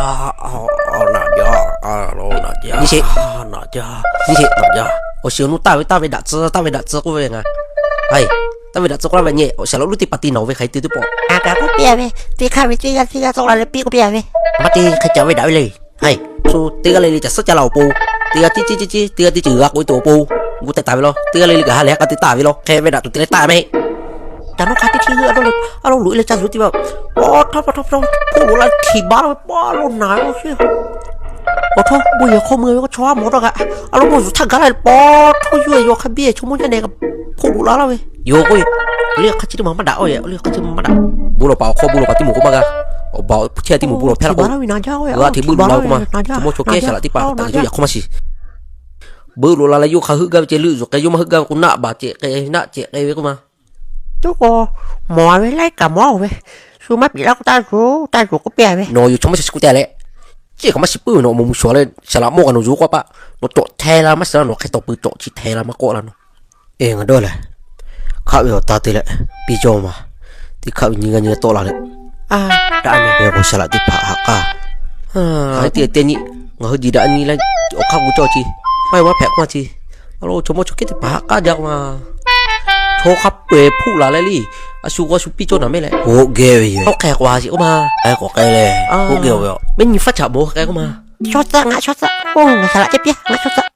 Naꞈ jaˇ, naꞈ jaˇ, naꞈ jaˇ. Awˬ shiˍ awˬ nuˇ taˇ ve taˇ ve daꞈ tcuh, taˇ ve daꞈ tcuh k'oˆ ve ngaˬ. Hai, taˇ ve daꞈ tcuh k'oˆ laˇ ve nyi, awˬ shiˍ laꞈ lonˉ teˇ hpaˍ te nawˬ ve hk'aˬ hk'e te teˇ pawˆ. Aˬ kaꞈ k'oˆ piˇ ve, teˇ hk'aˇ ve teˇ g'aˇ teˇ g'aˇ tawˆ la leh piˇ k'oˆ piˇ ve. Maˇ te hk'e ca ve daꞈ ve le. Hai, shu teˇ g'aˇ le le caˬ suhˉ ca la awˬ pon, teˇ g'aˇ ciˉ ciˉ ciˉ ciˉ, teˇ g'aˇ teˇ ceuˬ g'a k'oꞈ e tuˬ awˬ pon, gu teh taˍ ve law. Teˇ g'aˇ le le kaꞈ ha lehˬ ha k'a te taˍ ve law. Hk'e ve daꞈ tuˬ te leh taˍ mehˆ. Caˬ nawˉ hk'a teˇ htiˇ g'euˆ a dawˇ le, a lo loꞈ e leh ca zuhˬ te ve. Paw htaˇ paw htaˇ paw htaˇ, hpoˆ loꞈ la hkiˬ baˬ la ve, paw lo naˍ lo sheˍ. Awˬ htawˇ bon yehˬ hk'aw mui ve k'o chaw a mawˬ dawˇ kaꞈ, a lo mawˇ zuhˬ htaˇ gaˬ la ve paw htaˇ yuˬ e yaw hk'a biˇ chaw mawˇ jaˇ nehˬ kaꞈ hpoˆ loꞈ la laˇ ve. Yoˬ k'o, le hk'a chi teˇ maˬ maˇ daꞈ k'o, le hk'a chi maˇ daꞈ. Bon lawˬ paˍ awˬ hk'aw bon lawˬ paˍ teˇ moˍ k'oˆ maˇ g'a. Awˬ baˬ awˬ hpu chehˇ teˇ moˍ bon lawˬ hpehˇ la k'o, g'a hteꞈ buiˆ loꞈ la k'oˆ ma. Chaw mawˇ chaw kehˉ shaˍ laꞈ teˇ hpaˍ htaꞈ kaꞈ yawˇ yaꞈ hk'aˇ maˇ shiˍ. Buiˆ loꞈ la leh yawˇ hk'a heuˆ gaˇ ve ceh leuˆ zuhˬ k'ai, yawˇ maˇ heuˆ gaˇ ve k'o naˆ baˬ cehˬ k'ai, naˆ cehˬ k'ai ve k'oˆ ma. Tuˉ k'o, mawˬ a ve laiˉ kaꞈ mawˬ ve, shu maˇ piˍ laˇ k'o taˇ zuhˬ, taˇ zuhˬ k'oˆ piˇ a ve. Nawˬ yoˬ chaw mawˇ chaw chi k'oˆ te leh, chi kaꞈ maˇ shiˍ puiˉ ve nawˬ mawˬ mvuhˇ shawˍ leh shaˍ laꞈ mawˇ kaꞈ nawˬ zuhˬ k'oˆ paˆ. Nawˬ cawꞈ hteh la maˇ shiˍ la, nawˬ hk'e tawˍ pui cawꞈ chi hteh la maˇ k'oˆ la nawˬ. Eˬ, ngaˬ dawˇ lehˬ, hk'aˆ ve awˬ ta te leh piˇ cawˇ ma. Teˇ hk'aˆ ve nyi g'a nyi tawˆ la leh, daꞈ mehˍ ve k'o shaˍ laꞈ teˇ hpaˍ haꞈ k'aˇ. Teˇ teˇ nyi, ngaˬ hui jiˬ daꞈ nyi leh awˬ hk'aˇ k'o cawˇ chi, maˇ heˆ maˇ hpehꞈ k'oˆ ma chi. A lo chaw mawˇ chaw kehˉ teˇ hpaˍ haꞈ k'aˇ jaˇ k'oˆ ma. Chaw hk'a peu-eˬ hpoˆ laˬ leh le, a shu k'o a shu piˇ cawˇ naˍ mehˆ leh. Oˇ geh ve yoˬ. Oˇ hk'e k'o a shiˍ k'oˆ ma. K'ai k'awꞈ k'ai leh, oˇ geh ve yoˬ. Mehˆ nyi faˉ chaꞈ mawˬ k'ai k'oˆ ma. Chaw tcuh ngaˬ chaw tcuh, oˇ ngaˬ shaˍ laꞈ ceh piˇ ngaˬ chaw tcuh.